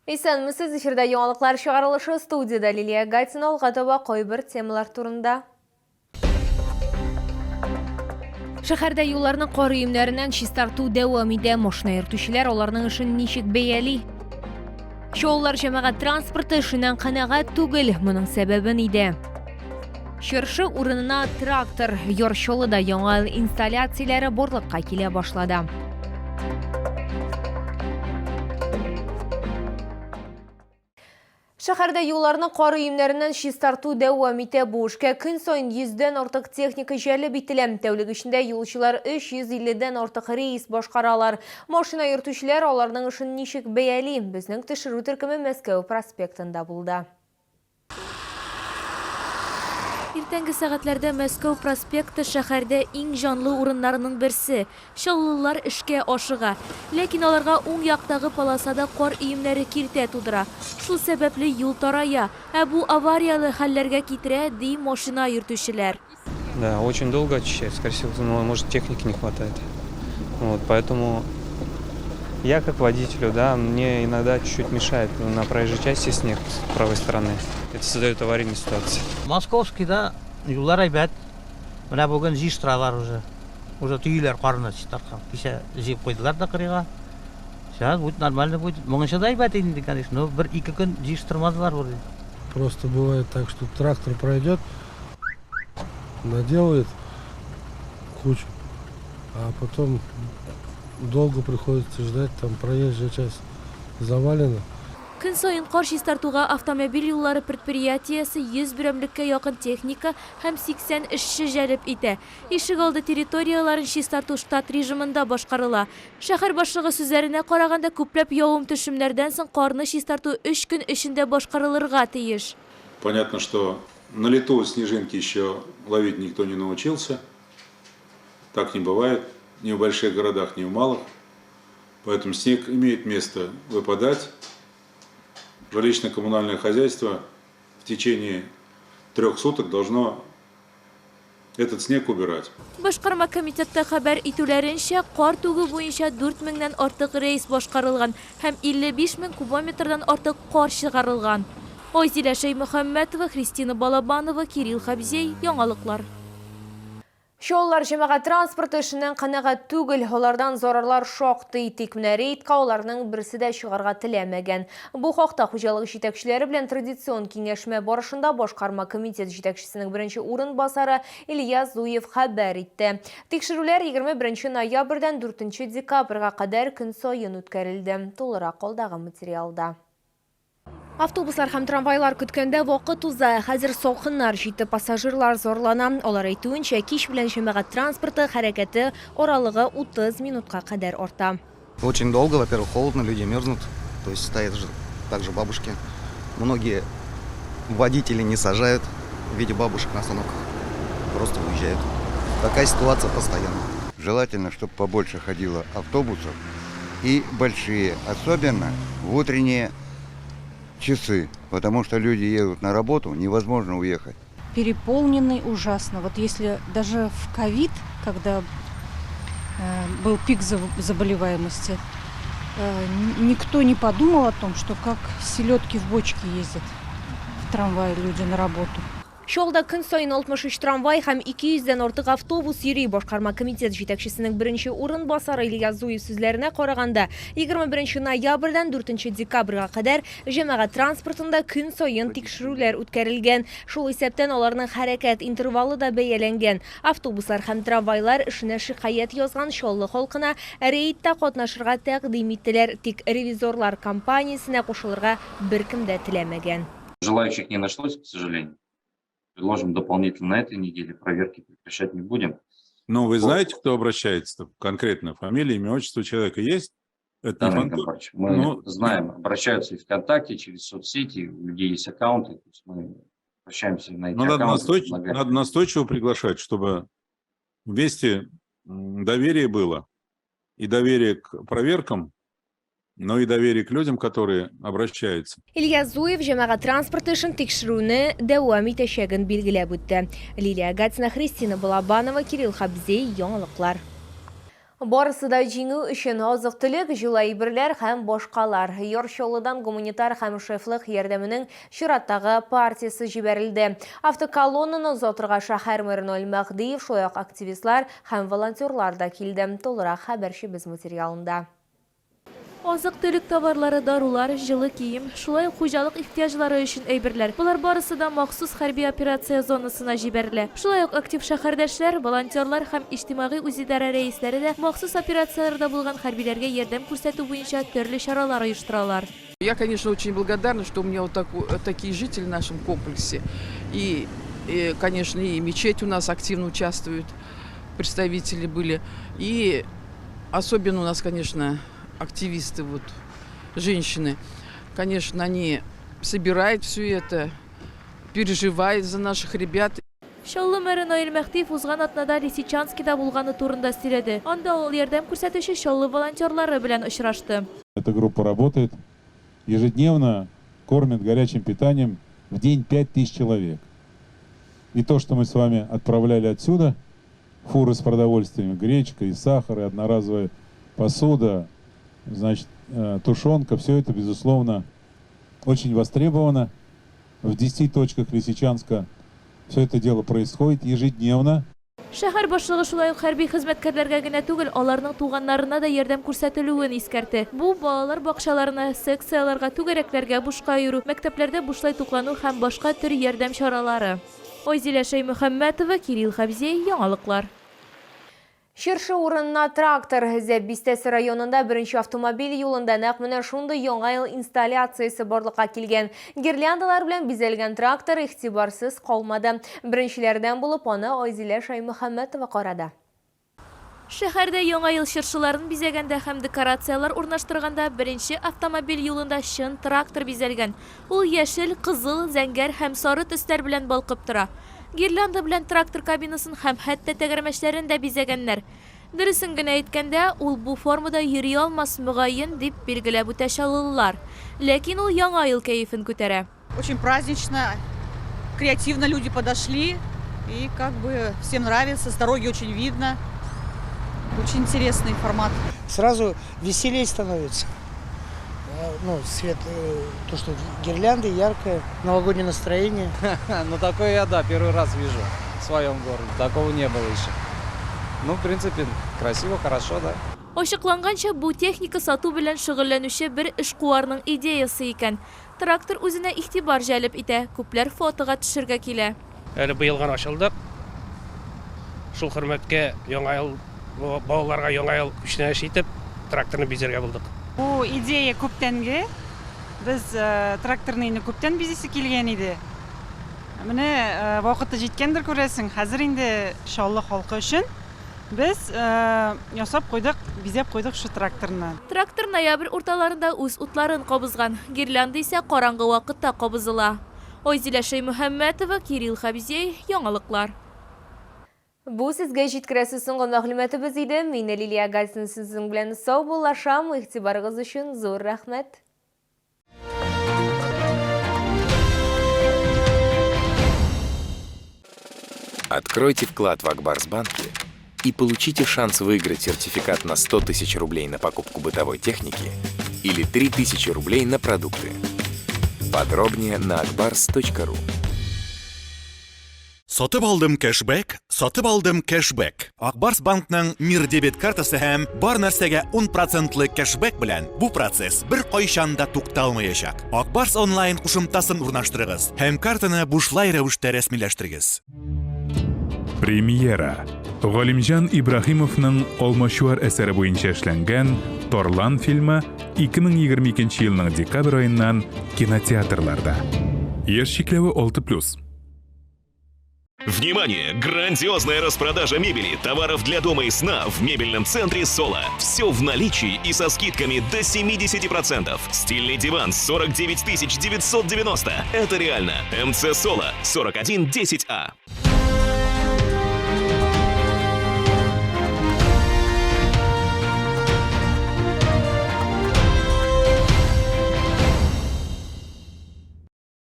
Исәнмесез, эфирда яңалыклар чыгарылышы, студиядә Лилия Гатина, алга таба кайбер темалар турында. Шәһәрдә юлларны кар өемнәреннән чистарту дәвам итә. Машина йөртүчеләр аларның эшен ничек бәяли? Чаллылар җәмәгать транспорты эшеннән канәгать түгел. Моның сәбәбе нидә? Чыршы урынына трактор. Яр Чаллыда яңа ел инсталляцияләре барлыкка килә башлады. Шәһәрдә юлларны кар өемнәреннән чистарту дәвам итә. Бу эшкә көн саен йөздән артык техника җәлеп ителә. Тәүлек эчендә юлчылар 350 дән артык рейс башкаралар. Машина йөртүчеләр аларның эшен ничек бәяли? Безнең төшерү төркеме Мәскәү проспектында булды. Иртәнге сәгатьләрдә Мәскәү проспекты шәһәрдә иң җанлы урыннарның берсе. Чаллылылар эшкә ашыга. Ләкин аларга уң яктагы полосада кар өемнәре киртә тудыра. Шул сәбәпле юл тарая. Ә бу аварияле хәлләргә китерә, ди машина йөртүчеләр. Да, очень долго очищают, скорее всего, ну, может, техники не хватает. Вот, поэтому я как водителю, да, мне иногда чуть-чуть мешает на проезжей части снег с правой стороны. Это создает аварийные ситуации. Московскийда юллар әйбәт. Менә бүген җыештыралар уже. Уже төйләр карны чистарткан. Кичә җыеп куйдылар да кырыйга. Сейчас будет нормально будет. Моңынча да әйбәт инде, конечно, но бер-ике көн җыештырмадылар вроде. Просто бывает так, что трактор пройдет, наделает кучу, а потом долго приходится ждать, там проезжая часть завалена. Көн саен кар чистартуга автомобиль юллары предприятиесе 100 берәмлеккә якын техника һәм 80 эшче җәлеп итә. Ишегалды территорияләрен чистарту штат режимында башкарыла. Шәһәр башлыгы сүзләренә караганда, күпләп явым-төшемнәрдән соң карны чистарту өч көн эчендә башкарылырга тиеш. Понятно, что на лету снежинки еще ловить никто не научился. Так не бывает ни в больших городах, ни в малых. Поэтому снег имеет место выпадать. Жилищно-коммунальное хозяйство в течение трех суток должно этот снег убирать. Башкарма комитетта хәбәр итүләренчә, кар түгү буенча 4 меңнән артык рейс башкарылган һәм 55 мең кубометрдан артык кар чыгарылган. Айзилә Шәймөхәммәтова, Христина Балабанова, Кирилл Хабзей, Яңалыклар. Чаллылар җәмәгать транспорты эшеннән канәгать түгел, алардан зарарлар шактый, тик менә рейдка аларның берсе дә чыгарга теләмәгән. Бу хакта хуҗалык җитәкчеләре белән традицион киңәшмә барышында башкарма комитет җитәкчесенең беренче урынбасары Илья Зуев хәбәр итте. Тикшерүләр 21 ноябрьдән 4 декабрьгә кадәр көн саен үткәрелде. Тулырак алдагы материалда. Автобуслар һәм трамвайлар көткәндә вакыт уза. Хәзер салкыннар җитте, пассажирлар зарлана. Алар әйтүенчә, кич белән җәмәгать транспорты хәрәкәте аралыгы 30 минутка кадәр арта. Очень долго, во-первых, холодно, люди мерзнут, то есть стоят же также бабушки. Многие водители не сажают в виде бабушек на остановках, просто уезжают. Такая ситуация постоянно. Желательно, чтобы побольше ходило автобусов и большие, особенно в утренние часы, потому что люди едут на работу, невозможно уехать. Переполненный ужасно. Вот если даже в ковид, когда был пик заболеваемости, никто не подумал о том, что как селедки в бочке ездят в трамвае люди на работу. Чаллыда көн саен 63 трамвай һәм 200 дән артык автобус йөри. Башкарма комитет җитәкчесенең беренче урынбасары Илья Зуев сүзләренә караганда, 21 ноябрьдән 4 декабрьгә кадәр җәмәгать транспортында көн саен тикшерүләр үткәрелгән. Шул исәптән аларның хәрәкәт интервалы да бәяләнгән. Автобуслар һәм трамвайлар эшенә шикаять язган Чаллы халкына рейдта катнашырга тәкъдим иттеләр, тик ревизорлар кампаниясенә кушылырга беркем дә теләмәгән. Желающих не нашлось, к сожалению. Предложим дополнительно на этой неделе, проверки прекращать не будем. Ну, вы знаете, кто обращается конкретно? Фамилия, имя, отчество человека есть? Это да, не мы Но... Ну, знаем, обращаются и ВКонтакте, через соцсети, у людей есть аккаунты, то есть мы обращаемся на эти Но надо, надо настойчиво приглашать, чтобы вместе доверие было, и доверие к проверкам, но и доверие к людям, которые обращаются. Илья Зуев җәмәгать транспорты эшен тикшерүне дәвам итәчәген билгеләп үтте. Лилия Гатина, Христина Балабанова, Кирилл Хабзей, Яңалыклар. Барысы да җиңү өчен, азык-төлек, җылы әйберләр һәм башкалар. Яр Чаллыдан гуманитар һәм шефлык ярдәменең чираттагы партиясе җибәрелде. Автоколоннаны озатырга шәһәр мэры Наил Мәһдиев, шулай ук активистлар һәм волонтерлар да килде. Тулырак хәбәрчебез материалында. Азык-төлек товарлары, дарулар, җылы кием, шулай ук хуҗалык ихтыяҗлары өчен әйберләр, болар барысы да махсус хәрби операция зонасына җибәрелә. Шулай ук актив шәһәрдәшләр, волонтерлар һәм иҗтимагый үзидарә рәисләре дә махсус операцияләрдә булган хәрбиләргә ярдәм күрсәтү буенча төрле чаралар оештыралар. Я, конечно, очень благодарна, что у меня вот так, такие жители в нашем комплексе. И, и, конечно, и мечеть у нас активно участвует, представители были. И особенно у нас, конечно, активисты, вот, женщины. Конечно, они собирают все это, переживают за наших ребят. Чаллы мэры Наил Мәһдиев узган атнада Лисичанскида булганы турында сөйләде. Анда ул ярдәм күрсәтүче Чаллы волонтерлары белән очрашты. Эта группа работает ежедневно, кормит горячим питанием в день 5000 человек. И то, что мы с вами отправляли отсюда, фуры с продовольствием, гречка и сахар, и одноразовая посуда, значит, тушенка, все это, безусловно, очень востребовано. В 10 точках Лисичанска все это дело происходит ежедневно. Шәһәр башлыгы шулай ук хәрби хезмәткәрләргә генә түгел, аларның туганнарына да ярдәм күрсәтелүен искәртте. Бу, балалар бакчаларына, секцияләргә, түгәрәкләргә бушка йөрү, мәктәпләрдә бушлай туклану һәм башка төр ярдәм чаралары. Айзилә Шәймөхәммәтова, Кирилл Хәбзиев, Яңалыклар. Чыршы урынына трактор. Зәб бистәсе районында беренче автомобиль юлында нәкъ менә шундый яңа ел инсталляциясе барлыкка килгән. Гирляндалар белән бизәлгән трактор игътибарсыз калмады. Беренчеләрдән булып аны Айзилә Шәймөхәммәтова карады. Шәһәрдә Яңа ел чыршыларын бизәгәндә һәм декорацияләр урнаштырганда беренче автомобиль юлында чын трактор бизәлгән. Ул яшел, кызыл, зәңгәр һәм сары төсләр белән балкып тора. Гирлянда белән трактор кабинасын һәм хәтта тәгәрмәчләрен дә бизәгәннәр. Дөресен генә әйткәндә, ул бу формада йөри алмас, мөгаен, дип билгеләп үтә чаллылылар. Ләкин ул Яңа ел кәефен күтәрә. Очень празднично, креативно люди подошли, и как бы всем нравится, с дороги очень видно. Очень интересный формат. Сразу веселее становится. Ну, свет, то, что гирлянды, яркое, новогоднее настроение. Ну, такое я, да, первый раз вижу в своем городе. Такого не было еще. Ну, в принципе, красиво, хорошо, да. Ачыкланганча, бу техника сату белән шөгыльләнүче бер эшкуарның идеясе икән. Трактор үзенә игътибар җәлеп итә, күпләр фотога төшергә килә. Әле быел гына ачылдык. Шул хөрмәткә Яңа ел, балаларга Яңа ел күчтәнәч итеп, тракторны бизәргә булдык. Бу идея күптәнге. Без тракторны инде күптән бизисе килгән иде. Менә вакыты җиткәндер, күрәсең. Хәзер инде Чаллы халкы өчен без ясап куйдык, бизәп куйдык шушы тракторны. Трактор ноябрь урталарында үз утларын кабызган. Гирлянда исә караңгы вакытта кабызыла. Айзилә Шәймөхәммәтова, Кирилл Хәбзей, Яңалыклар. Бу сезгә җиткерәсе соңгы мәгълүматыбыз иде. Мин Лилия Гайсин сезнең белән саубуллашам. Игътибарыгыз өчен зур рәхмәт. Откройте вклад в Акбарсбанке и получите шанс выиграть сертификат на 100 тысяч рублей на покупку бытовой техники или 3000 рублей на продукты. Подробнее на akbars.ru. Сатып алдым кэшбэк, сатып алдым кэшбэк. Ак Барс банкның Мир дебет картасы һәм бар нәрсәгә 10 процентлы кэшбэк белән бу процесс беркайчан да тукталмаячак. Ак Барс онлайн кушымтасын урнаштырыгыз һәм картаны бушлай рәвештә рәсмиләштерегез. Премьера. Галимҗан Ибраһимовның Алмачуар әсәре буенча эшләнгән Тарлан фильмы 2022 елның декабрь аеннан кинотеатрларда. Яшь чикләве 6+. Внимание! Грандиозная распродажа мебели, товаров для дома и сна в мебельном центре «Соло». Все в наличии и со скидками до 70%. Стильный диван 49 990. Это реально. МЦ «Соло» 4110А.